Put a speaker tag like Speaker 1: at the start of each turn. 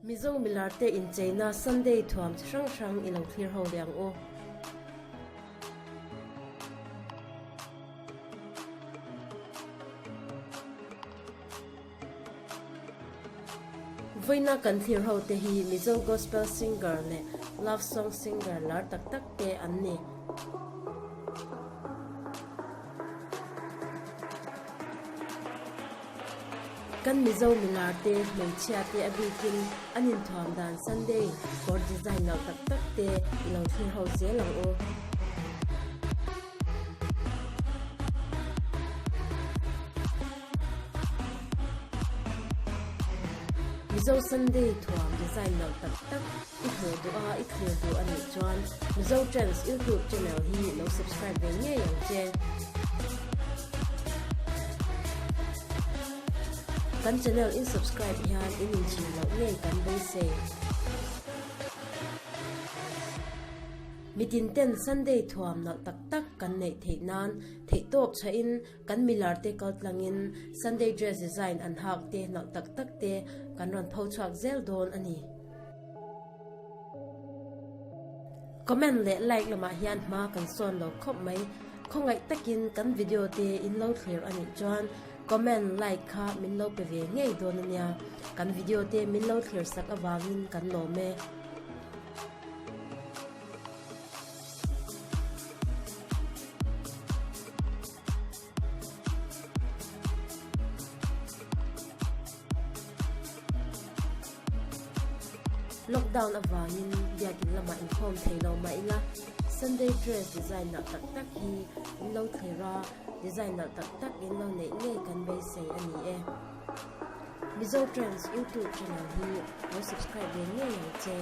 Speaker 1: Mizo milarte incheina Sunday thuam chi hrang hrang i lo thlir ho leh ang u. Vawiina kan thlir ho te hi Mizo Gospel Singer leh Love Song Singer lar tak tak te an ni. Kan Mizo milar te, hmeichhia te a bikin an inthuam dan Sunday kawr design lo tak tak te i lo thlir ho zel ang u. Mizo Sunday thuam design lo tak tak i hmuh duh a, i thlir duh a nih chuan Mizo Trends YouTube channel hi lo subscribe ve ngei ang che. Kan channel in subscribe hian in inchhir loh ngei kan beisei. Mitin ten Sunday thuam nalh tak tak kan neih theih nan theihtawp chhahin kan milar te kal tlangin Sunday dress design an hak te nalh tak tak te kan rawn pho chhuak zel dawn a ni. Comment leh like lamah hian hma kan sawn lo khawp mai. Khawngaih takin kan video te in lo thlir a nih chuan comment, like kha min lo pe ve ngei dawn a nia. Kan video te min lo thlir sak avangin kan lawm e. Lockdown avangin biakin lamah inkhawm thei lo mah ila, Sunday dress design nalh tak tak hi in lo thlir a, design nalh tak tak in lo neih ngei kan beisei a ni e. Mizo Trends YouTube channel hi lo subscribe ve ngei ang che.